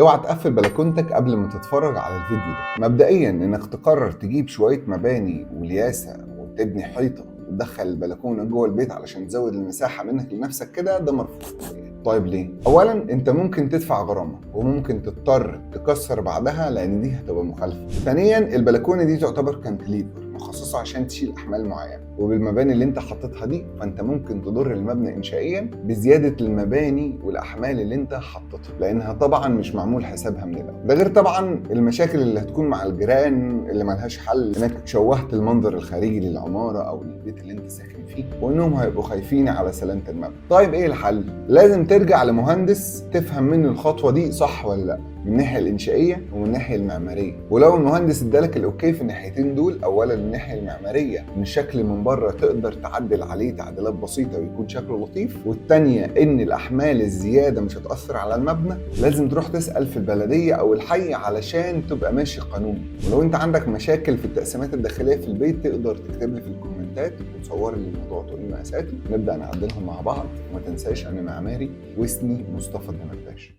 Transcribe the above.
اوعى تقفل بلكونتك قبل ما تتفرج على الفيديو ده. مبدئيا انك تقرر تجيب شوية مباني ولياسة وتبني حيطة وتدخل البلكونة جوه البيت علشان تزود المساحة منك لنفسك كده، ده مرفوض. طيب ليه؟ اولا انت ممكن تدفع غرامة وممكن تضطر تكسر بعدها لان دي هتبقى مخالفة. ثانيا البلكونة دي تعتبر كانتليفر مخصصة عشان تشيل احمال معينة، وبالمباني اللي انت حاططها دي فانت ممكن تضر المبنى انشائيا بزيادة المباني والاحمال اللي انت حاططها، لانها طبعا مش معمول حسابها من الاول. ده غير طبعا المشاكل اللي هتكون مع الجيران اللي ملهاش حل، انك شوهت المنظر الخارجي للعمارة او البيت اللي انت ساكن فيه، وانهم هيبقوا خايفين على سلامة المبنى. طيب ايه الحل؟ لازم ترجع لمهندس تفهم منه الخطوة دي صح ولا لا، من الناحية الانشائيه ومن الناحية المعمارية. ولو المهندس ادالك ال okay في الناحيتين دول، اولا الناحية المعمارية ان الشكل من بره تقدر تعدل عليه تعديلات بسيطة ويكون شكله لطيف، والثانية ان الاحمال الزيادة مش هتاثر على المبنى، لازم تروح تسال في البلدية او الحي علشان تبقى ماشي قانوني. ولو انت عندك مشاكل في التقسيمات الداخلية في البيت تقدر تكتب لي في الكومنتات وتصور لي الموضوع وتقول لي مقاساته، نبدا نعدلهم مع بعض. وما تنساش انا معماري واسمي مصطفى الدمرداش.